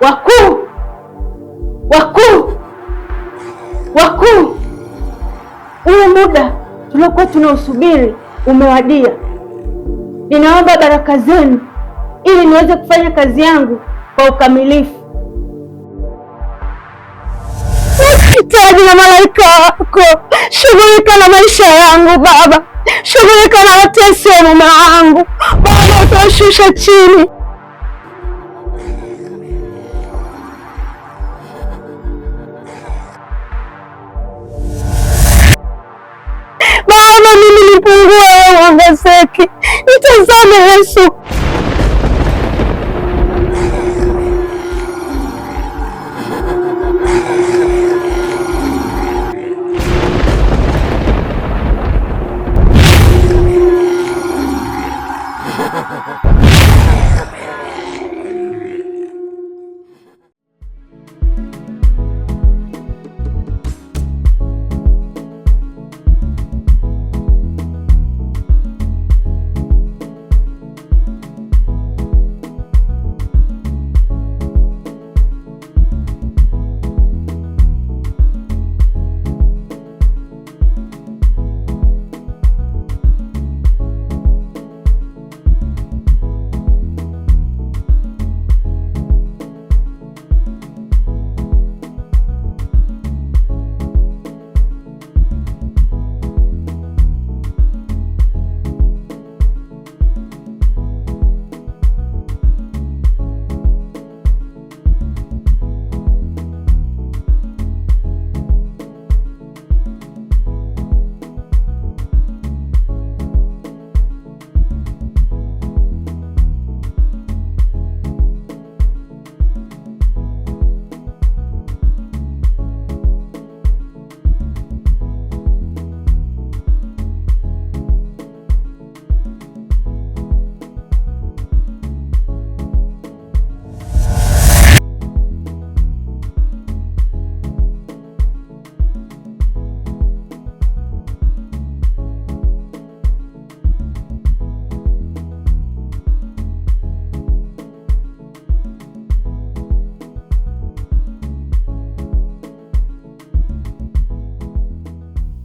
Wakuu, wakuu, wakuu, huu muda tuliokuwa tunausubiri umewadia. Ninaomba baraka zenu ili niweze kufanya kazi yangu kwa ukamilifu. Hitaji na malaika wako, shughulika na maisha yangu Baba, shughulika na watesi wa mume wangu Baba, utawashusha chini. Baba, mimi nipungue, wewe uongezeke. Nitazame Yesu.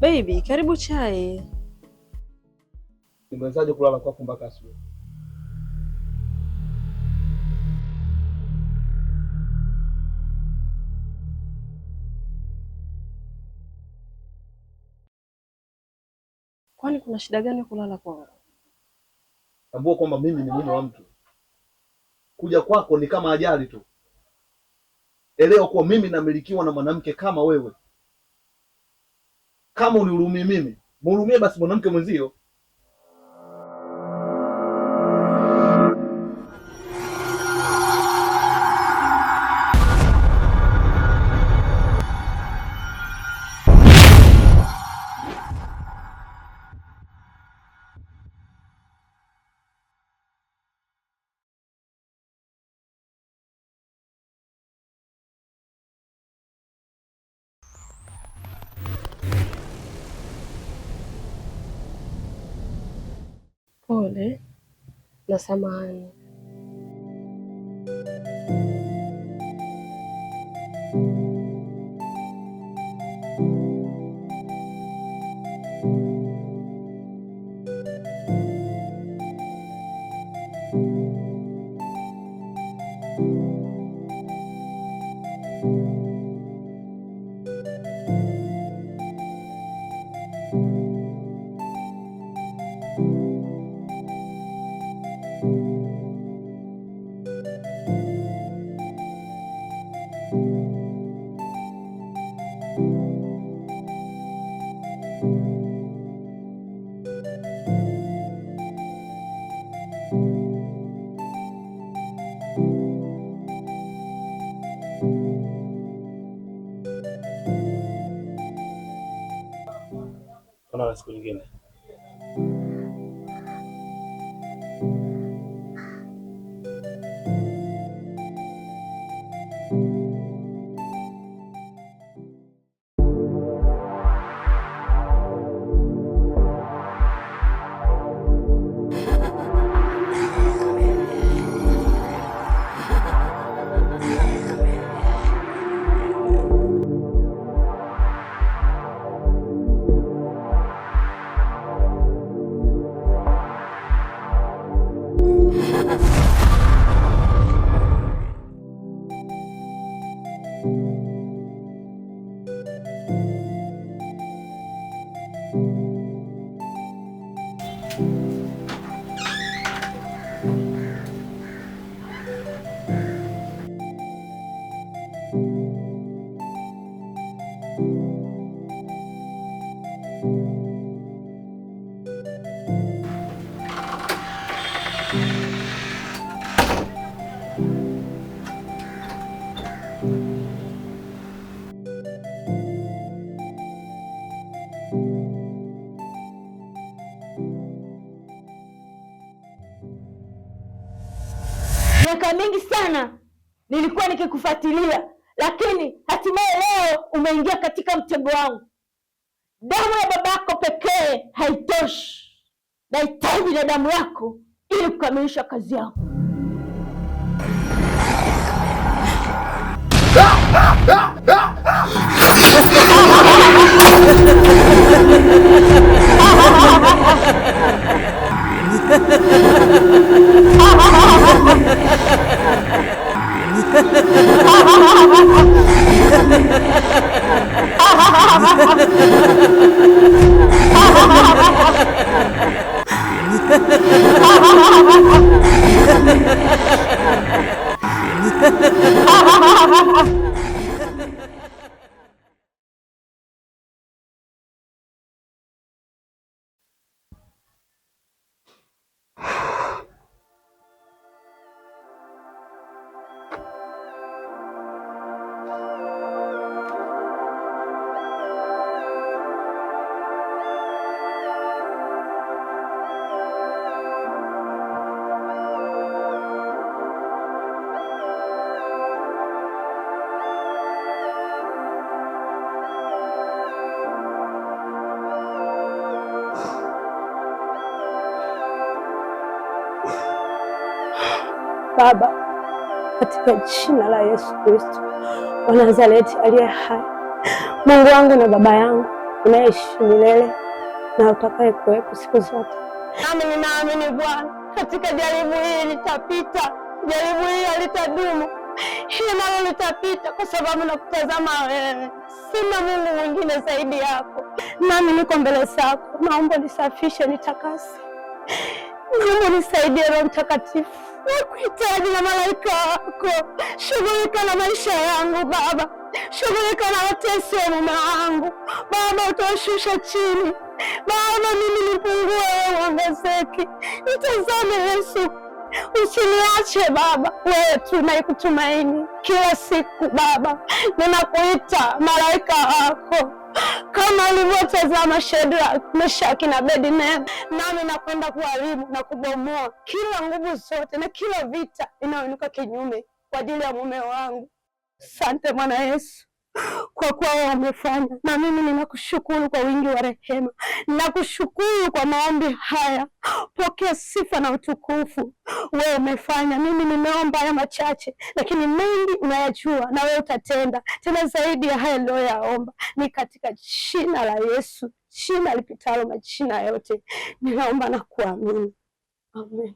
Baby, karibu chai. Nimewezaje kulala kwako mpaka asubuhi? Kwani kuna shida gani kulala kwangu? Tambua kwamba mimi ni mume wa mtu. Kuja kwako ni kama ajali tu. Elewa kuwa mimi namilikiwa na mwanamke kama wewe. Kama unihurumie mimi, muhurumie basi mwanamke mwenzio. Pole na samahani. Tuonane siku nyingine. Miaka mingi sana nilikuwa nikikufuatilia, lakini hatimaye leo umeingia katika mtego wangu. Damu ya babako pekee haitoshi, nahitaji na damu yako ili kukamilisha kazi yako. Baba, katika jina la Yesu Kristo wa Nazareti aliye hai, Mungu wangu na Baba yangu unaishi milele na utakaye kuwepo siku zote, nami ninaamini Bwana, katika jaribu hili litapita, jaribu hili halitadumu, hili nalo litapita, kwa sababu nakutazama wewe. Sina Mungu mwingine zaidi yako, nami niko mbele zako. Naomba nisafishe, nitakase, naomba nisaidie, Roho Mtakatifu. Nakuhitaji na malaika wako. Shughulika na maisha yangu Baba, shughulika na watesi wa mume wangu Baba, utawashusha chini Baba, mimi nipungue, wewe uongezeke. Nitazame Yesu, usiniache Baba, wewe tu naikutumaini kila siku Baba. Ninakuita malaika wako kama ulivyotazama Shadraka, Meshaki na Abednego, nami nakwenda kuharibu na kubomoa kila nguvu zote na kila vita inayoinuka kinyume kwa ajili ya mume wangu. Asante Bwana Yesu kwa kuwa wewe umefanya, na mimi ninakushukuru kwa wingi wa rehema, ninakushukuru kwa maombi haya. Pokea sifa na utukufu. Wewe umefanya, mimi nimeomba haya machache, lakini mengi unayajua, na wewe utatenda tena zaidi ya haya niliyoyaomba. Ni katika jina la Yesu, jina lipitalo majina yote, ninaomba na kuamini, amen.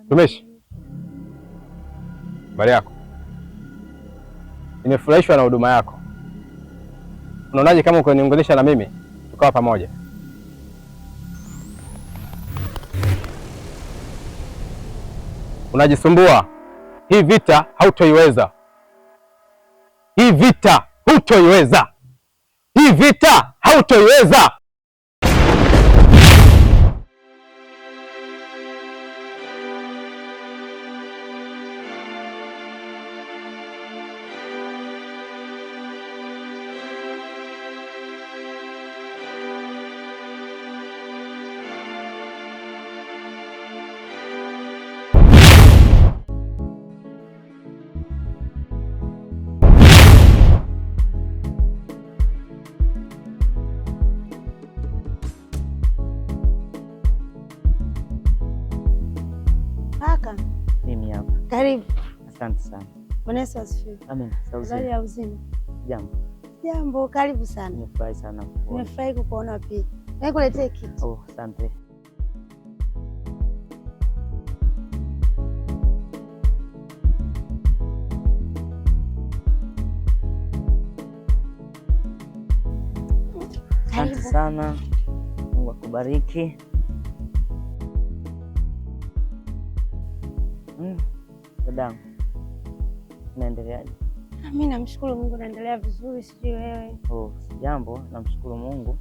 Mtumishi, habari yako? Nimefurahishwa na huduma yako. Unaonaje kama ukaniunganisha na mimi tukawa pamoja? Unajisumbua. Hii vita hautoiweza. Hii vita hutoiweza. Hii vita hautoiweza. Kaka. Mimi hapa. Karibu. Asante sana. Bwana Yesu asifiwe. Amen. Habari ya uzima? Jambo. Jambo, karibu sana. Nimefurahi sana kukuona. Nimefurahi kukuona pia. Nikuletee kitu. Oh, asante. Asante sana. Mungu akubariki. Dadangu, unaendeleaje? Mimi namshukuru Mungu naendelea vizuri, sijui wewe. Oh, jambo, namshukuru Mungu.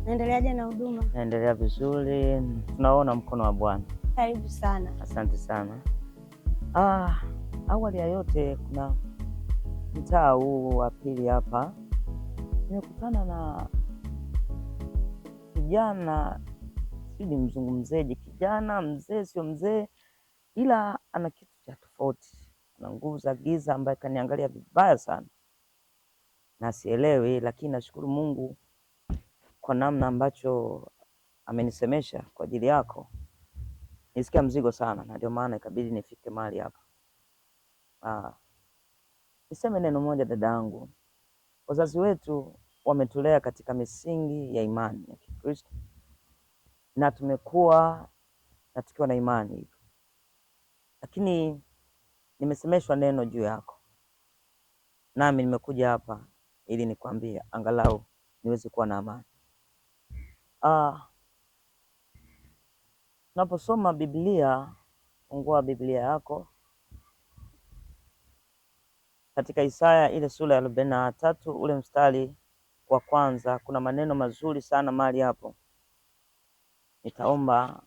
Naendeleaje na huduma? Naendelea vizuri, tunaona mkono wa Bwana. Karibu sana. Asante sana. Awali ya yote kuna mtaa huu wa pili hapa nimekutana na kijana, sijui nimzungumzeje, kijana mzee, sio mzee, ila ana kitu cha tofauti, ana nguvu za giza ambaye kaniangalia vibaya sana na sielewi, lakini nashukuru Mungu kwa namna ambacho amenisemesha kwa ajili yako. Nisikia mzigo sana, na ndio maana ikabidi nifike mahali hapa. Niseme neno moja dadangu, wazazi wetu wametulea katika misingi ya imani ya Kikristo na tumekuwa na tukiwa na imani hivyo, lakini nimesemeshwa neno juu yako, nami nimekuja hapa ili nikwambie angalau niweze kuwa na amani. Tunaposoma Biblia, fungua Biblia yako katika Isaya ile sura ya 43 ule mstari wa kwanza, kuna maneno mazuri sana mahali hapo. Nitaomba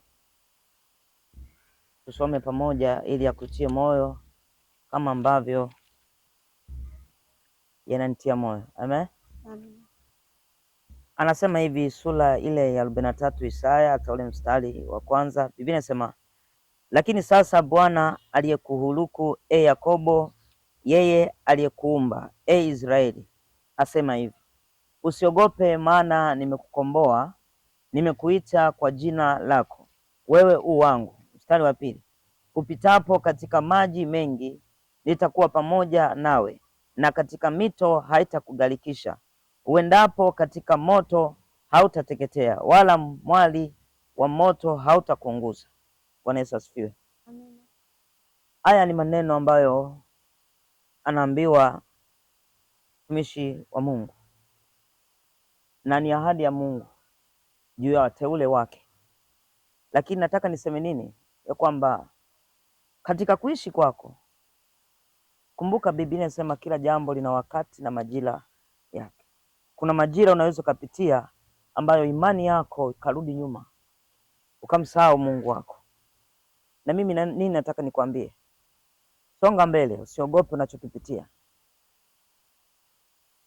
tusome pamoja ili akutie moyo kama ambavyo yananitia moyo. Amen. Amen. Anasema hivi sura ile ya 43 Isaya hata ule mstari wa kwanza, Biblia inasema, lakini sasa Bwana aliyekuhuluku, e Yakobo, yeye aliyekuumba, e Israeli, asema hivi, usiogope, maana nimekukomboa, nimekuita kwa jina lako, wewe u wangu. Mstari wa pili, upitapo katika maji mengi, nitakuwa pamoja nawe, na katika mito haitakugharikisha. Uendapo katika moto hautateketea, wala mwali wa moto hautakuunguza. Bwana Yesu asifiwe. Amen. Haya ni maneno ambayo anaambiwa mtumishi wa Mungu, na ni ahadi ya Mungu juu ya wateule wake. Lakini nataka niseme nini? Ya kwamba katika kuishi kwako, kumbuka Biblia inasema kila jambo lina wakati na majira yake. Kuna majira unaweza ukapitia ambayo imani yako ikarudi nyuma, ukamsahau Mungu wako. Na mimi nini nataka nikwambie? Songa mbele, usiogope unachokipitia.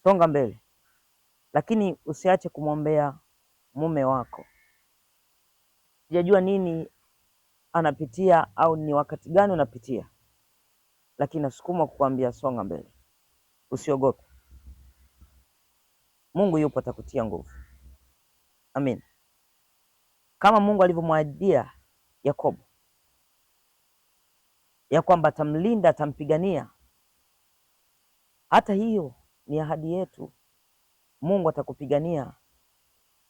Songa mbele, lakini usiache kumwombea mume wako. Sijajua nini anapitia au ni wakati gani unapitia, lakini nasukuma kukwambia songa mbele, usiogope. Mungu yupo, atakutia nguvu. Amin. Kama Mungu alivyomwahidia Yakobo ya kwamba atamlinda, atampigania, hata hiyo ni ahadi yetu. Mungu atakupigania.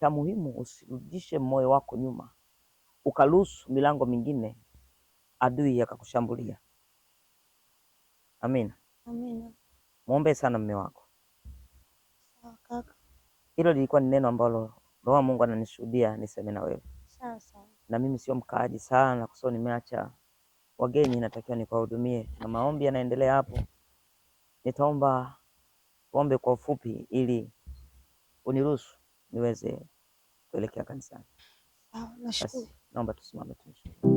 Cha muhimu usirudishe moyo wako nyuma, ukaruhusu milango mingine adui akakushambulia. Amina. Amina. Muombe sana mume wako. Sawa kaka. Hilo lilikuwa ni neno ambalo Roho Mungu ananishuhudia niseme na wewe. Sawa sawa. Na mimi sio mkaaji sana kwa sababu nimeacha Wageni natakiwa nikawahudumie na maombi yanaendelea hapo. Nitaomba tuombe kwa ufupi ili uniruhusu niweze kuelekea kanisani. Sawa, nashukuru. Basi naomba tusimame tumshukuru.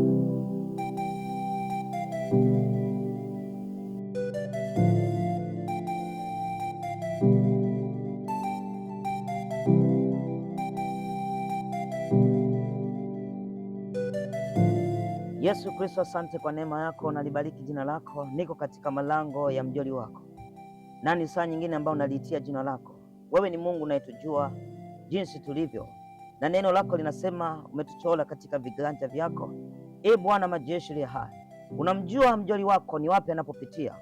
Yesu Kristo, asante kwa neema yako, nalibariki jina lako. Niko katika malango ya mjoli wako, na ni saa nyingine ambayo naliitia jina lako. Wewe ni Mungu unayetujua jinsi tulivyo, na neno lako linasema umetuchora katika viganja vyako. E Bwana majeshi liye hai, unamjua mjoli wako ni wapi anapopitia,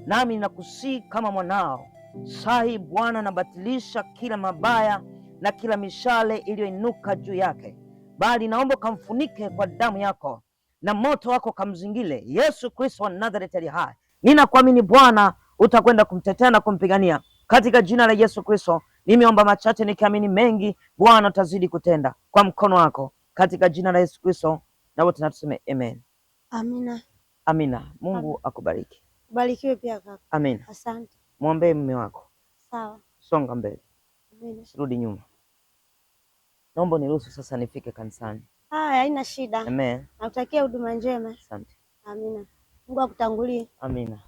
nami nakusii kama mwanao sahi. Bwana, nabatilisha kila mabaya na kila mishale iliyoinuka juu yake, bali naomba ukamfunike kwa damu yako na moto wako kamzingile. Yesu Kristo wa Nazareti ali hai, ninakuamini Bwana utakwenda kumtetea na kumpigania katika jina la Yesu Kristo. Nimeomba machache nikiamini mengi, Bwana utazidi kutenda kwa mkono wako katika jina la Yesu Kristo, na wote natuseme amen. Amina. Amina. Mungu akubariki. Ubarikiwe pia kaka. Amina. Asante. Mwombee mume wako, Sawa. songa mbele, Amina. sirudi nyuma. Naomba niruhusu sasa nifike kanisani. Haya, haina shida. Amen. Nakutakia huduma njema. Asante. Amina. Mungu akutangulie. Amina.